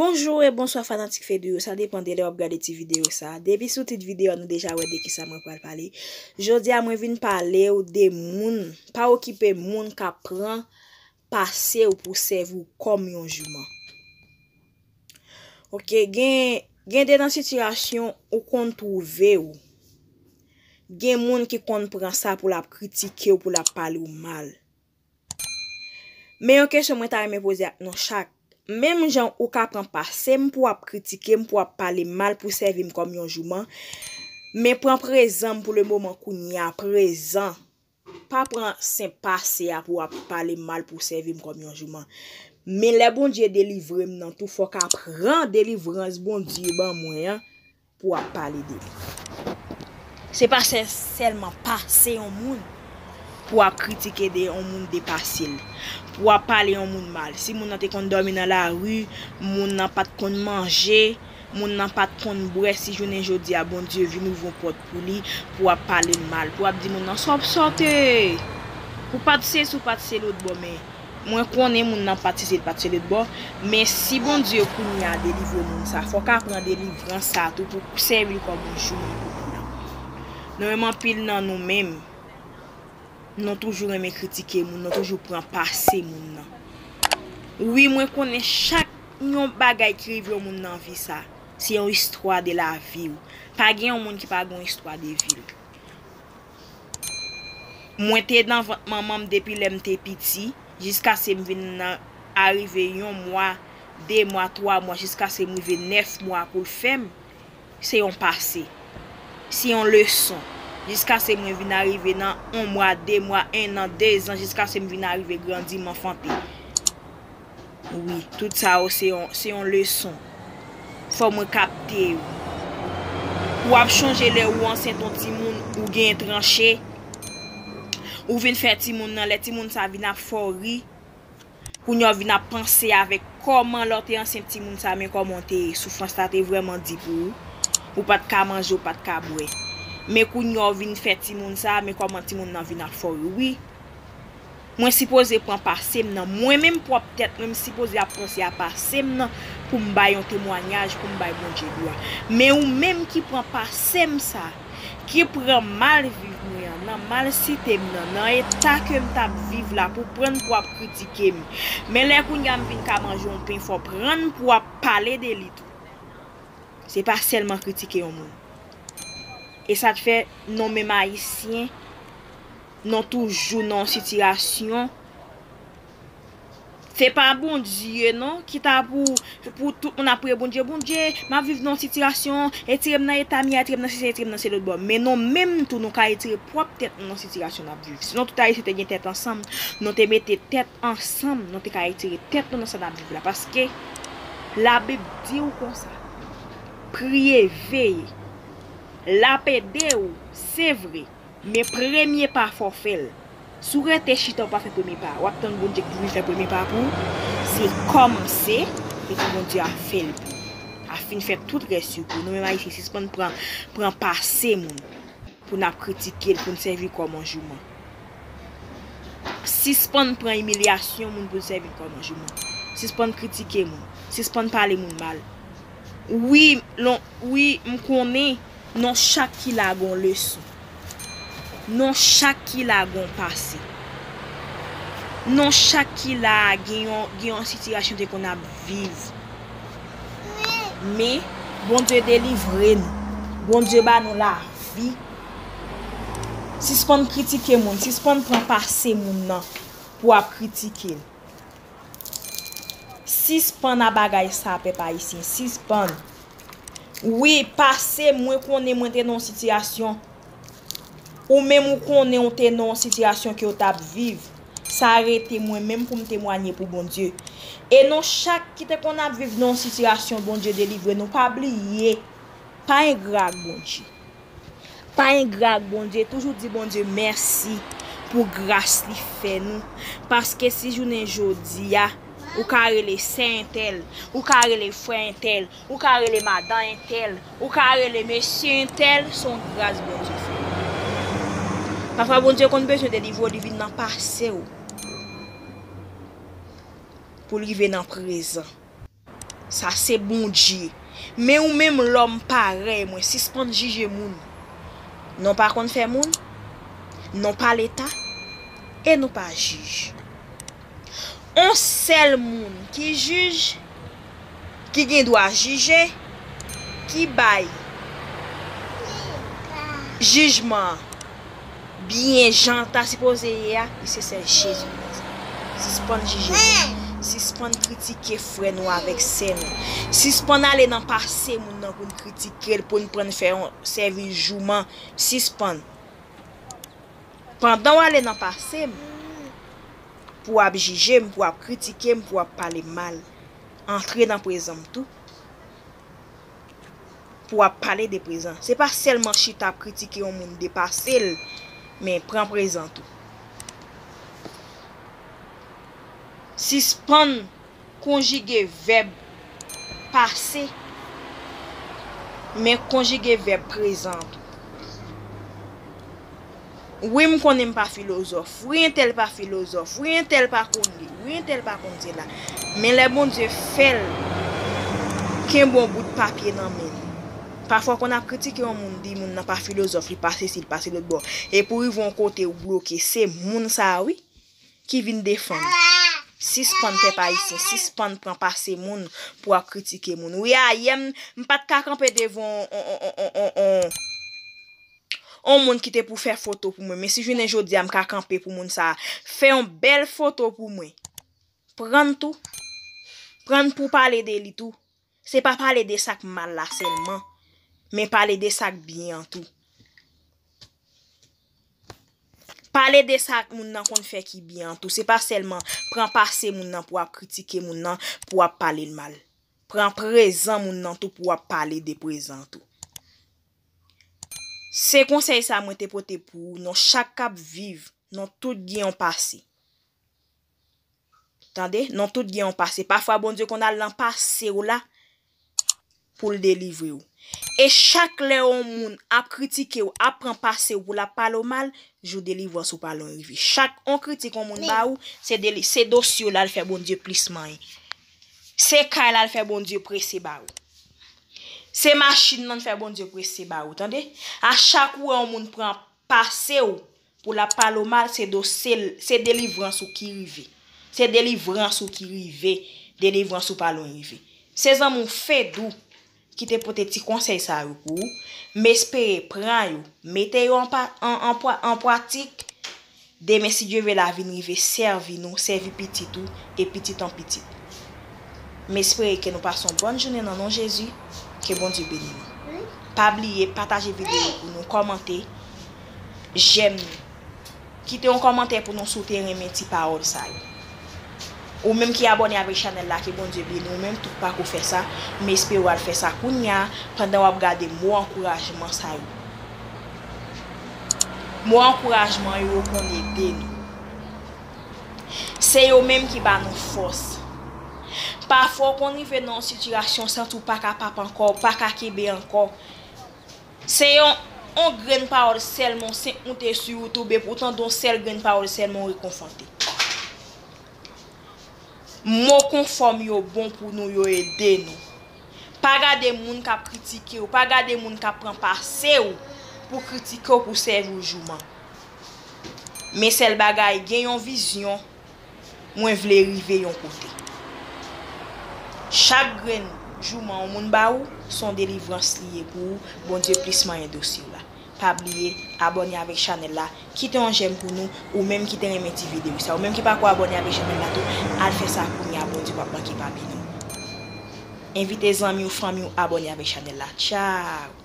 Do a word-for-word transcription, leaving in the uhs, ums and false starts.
Bonjou e bonswa fanatik Fedou yo, sa depann de lè w ap gade ti videyo sa. Depi sou tit videyo a nou deja wè de kisa mwen pral pale. Jodi a mwen vin pale w de moun, pa okipe moun k ap pran pase w pou sèvi w kòm yon jouman. Oke, gen, gen de nan sitiyasyon ou konn twouve w. Gen moun ki konn pran sa pou l ap kritike w, pou l ap pale w mal. Men yon kesyon mwen ta renmen poze ak nou chak. Menm jan ou ka pran pase m pou w ap kritike m, pou w ap pale m mal, pou w sèvi m kòm yon jouman, men pran prezan m pou le moman kounye a, prezan. Pa pran senp pase a pou w ap pale m mal, pou w sèvi m kòm yon jouman. Men lè Bondye delivre m nan tou, fò w ka pran delivrans Bondye ban mwen an, pou w ap pale de li. Se pa sè-, sèlman pase yon moun pou w ap kritike de yon moun de pase l, pou w ap pale yon moun mal. Si moun nan te konn dòmi nan lari, moun nan pa t konn manje, moun nan pa t konn bwè, si jounen jodi a Bondye vin ouvri yon pòt pou li, pou w ap pale l mal, pou w ap di moun nan sa w ap sòte, ou pa t sesi, ou pa t se lòt bò, men mwen konnen moun nan pa t sesi, l pa t se lòt bò, men si Bondye kounye a delivre moun sa, fò w ka pran delivrans sa tou pou sèvi l kòm yon jouman pou moun nan. Nou menm anpil nan nou menm, nou toujou renmen kritike moun, nou toujou pran pase moun nan. Wi, mwen konnen chak yon bagay ki rive yon moun nan vi sa, se yon istwa de lavi w. Pa gen yon moun ki pa gen yon istwa de vi l. Mwen te nan vant manman m depi lè m te piti, jiskaske m vin nan, arive yon mwa, de mwa, twa mwa, jiskaske m rive nèf mwa pou l fè m. Se yon pase. Se yon leson. Jiskaske mwen vin arive nan yon mwa, de mwa, en an, de zan, jiskaske m vin arive grandi, m anfante. Wi, tout sa yo se yon, se yon leson. Fò mwen kapte yo. W ap chonje lè ou ansent yon timoun, ou genyen tranche, ou vin fè timoun nan, lè timoun sa vin ap fè w ri, kounye a w vin ap panse avèk kòman lè w te ansent timoun sa, men kòman w te ye, soufrans la te vrèman di pou ou. Ou pa t ka manje, ou pa t ka bwè. Men kounye a w vin fè timoun sa, men kòman timoun nan vin ap fè w ri. Wi. Mwen sipoze pran pase m nan. Mwen menm pwòp tèt mwen, m sipoze ap panse a pase m nan pou m bay yon temwayaj, pou m bay Bondye glwa. Men ou menm ki pran pase m sa, ki pran mal viv mwen an, nan malsite m nan, nan eta ke m t ap viv la, pou pran pou ap kritike m. Men lè kounye a m vin ka manje yon pen, fò pran pou ap pale de li tou. Se pa sèlman kritike yon moun. E sa t fè nou menm Ayisyen, nou toujou nan yon sitiyasyon. Se pa Bondye non ki ta pou, pou tout moun ap priye Bondye, Bondye, m ap viv nan yon sitiyasyon, retire m nan eta m ye a, retire m nan sesi, retire m nan se lòt bò. Men nou menm tou nou ka retire pwòp tèt nou nan sitiyasyon n ap viv. Si nou tout Ayisyen te gen tèt ansanm, nou te mete tèt ansanm, nou te ka retire tèt nou nan sa n ap viv la. Paske Labib di w konsa, priye, veye. L ap ede w, se vre. Men premye pa fò w fè l. Si w rete chita w pa fè premye pa, w ap tann Bondye ki vin fè premye pa pou ou? Se kòmanse, epi Bondye a fè l pou ou. A fin fè tout rès yo pou ou. Nou menm Ayisyen sispann pran, pran pase moun pou n ap kritike l, pou n sèvi kòm yon jouman. Sispann pran imilyasyon moun pou n sèvi kòm yon jouman. Sispann kritike moun. Sispann pale moun mal. Wi, lon, wi, m konnen. Non chak ki la gon leson. Non chak ki la gon pase. Non chak ki la gen yon, gen yon sitiyasyon te konn ap viv. Men, Bondye delivre nou. Bondye ba nou lavi. Sispann kritike moun, sispann pran pase moun nan pou ap kritike l. Sispann a bagay sa, pèp ayisyen, sispann. Wi, pase, mwen konnen mwen te nan yon sitiyasyon. Ou menm ou konnen ou te nan yon sitiyasyon ke w t ap viv. Sa rete mwen menm pou m temwanye pou Bondye. E nou chak ki te konn ap viv nan yon sitiyasyon Bondye delivre nou, pa bliye, pa engra ak Bondye. Pa engra ak Bondye, toujou di Bondye mèsi pou gras li fè nou. Paske si jounen jodi a, ou ka rele sè entèl, ou ka rele frè entèl, ou ka rele madan entèl, ou ka rele mesye entèl, se yon gras Bondye fè. Pafwa Bondye konn bezwen delivre w, li vin nan pase w pou l rive nan prezan. Sa se Bondye. Men ou menm lòm parèy mwen, sispann jije moun. Non pa konn fè moun, non pa Leta, e non pa jij. On sèl moun ki jij, ki gen dwa jije, ki bay jijman byen jan l ta sipoze ye a, li se sèl Jezi Kris. Sispann jije moun. Sispann kritike frè nou avèk sè nou. Sispann ale nan pase moun nan pou n kritike l, pou n pran n fè yon sèvis jouman. Sispann. Pandan w ale nan pase m, pou w ap jije m, pou w ap kritike m, pou w ap pale m mal, antre nan prezan m tou. Pou w ap pale de prezan. Se pa sèlman chita ap kritike yon moun depase l, men pran prezan tou. Sispann konjige vèb pase, men konjige vèb prezan tou. Wi, m konnen m pa filozòf. Wi, entèl pa filozòf. Wi, entèl pa konn li. Wi, entèl pa konn sela. Men lè Bondye fè l kenbe yon bout papye nan men l. Pafwa, w konn ap kritike yon moun, di moun nan pa filozòf, li pa sesi, li pa se lòt bò. E pou rive yon kote ou bloke, se moun sa a, wi, ki vin defann. Sispann pèp ayisyen, sispann pran pase moun pou ap kritike moun. Wi, ayè m, m pa t ka kanpe devan on, on, on, on, on, on, on moun ki te pou fè foto pou mwen. Men si jounen jodi a m ka kanpe pou moun sa a fè yon bèl foto pou mwen, pran l tou. Pran l pou pale de li tou. Se pa pale de sa k mal la sèlman, men pale de sa k byen an tou. Pale de sa moun nan konn fè ki byen an tou. Se pa sèlman pran pase moun nan pou w ap kritike moun nan, pou w ap pale l mal. Pran prezan moun nan tou pou w ap pale de prezan an tou. Se konsèy sa mwen te pote pou nou chak k ap viv, nou tout gen yon pase. Tande, nou tout gen yon pase. Pafwa Bondye konn al nan pase w la pou l delivre w. E chak lè yon moun ap kritike w, ap pran pase w pou l ap pale w mal, jou delivrans ou pa lwen rive. Chak yon kritik yon moun ba ou, se deli-, se dosye w l al fè Bondye plis manyen. Se kay l al fè Bondye prese ba ou. Se machin nan l fè Bondye prese ba ou, tande? A chak ou wè yon moun pran pase w pou l ap pale w mal, se do-, se, se delivrans ou ki rive. Se delivrans ou ki rive, delivrans ou pa lwen rive. Se zanmi w Fedou ki te pote ti konsèy sa yo pou ou. M espere pran yo, mete yo an pa-, an, an pwa-, an pwatik. Demen, si Dye vle, l a vin rive sèvi nou, sèvi pitit ou e pitit an pitit. M espere ke nou pase yon bòn jounen nan non Jezi. Ke Bondye beni nou. Pa bliye pataje videyo pou nou, kòmante, jèm nou. Kite yon kòmantè pou nou si w te renmen ti pawòl sa yo. Ou menm ki abòne avèk chanèl la, ke Bondye beni w menm tou k pako fè sa. M espere w al fè sa kounye a pandan w ap gade mo ankourajman sa yo. Mo ankourajman yo konn ede nou. Se yo menm ki ba nou fòs. Pafwa w konn rive nan yon sitiyasyon, santi w pa kapab ankò, w pa ka kenbe ankò. Se yon, yon grenn pawòl sèlman, w senk moute sou YouTube, epi w tande yon sèl grenn pawòl sèlman, w rekonfòte. Mo konfòm yo bon pou nou, yo ede nou. Pa gade moun k ap kritike w, pa gade moun k ap pran pase w pou kritike w, pou sèvi w jouman. Men sèl bagay, gen yon vizyon, mwen vle rive yon kote. Chak grenn jouman yon moun ba ou, se yon delivrans li ye pou ou, Bondye plis manyen dosye w la. Pa bliye abòne avèk chanèl la, kite yon jèm pou nou, ou menm ki te renmen ti videyo sa, ou menm ki pako abòne avèk chanèl la tou, al fè sa kounye a, Bondye p ap manke pa beni w. Envite zanmi w, fanmi w abòne avèk chanèl la. Tchaw!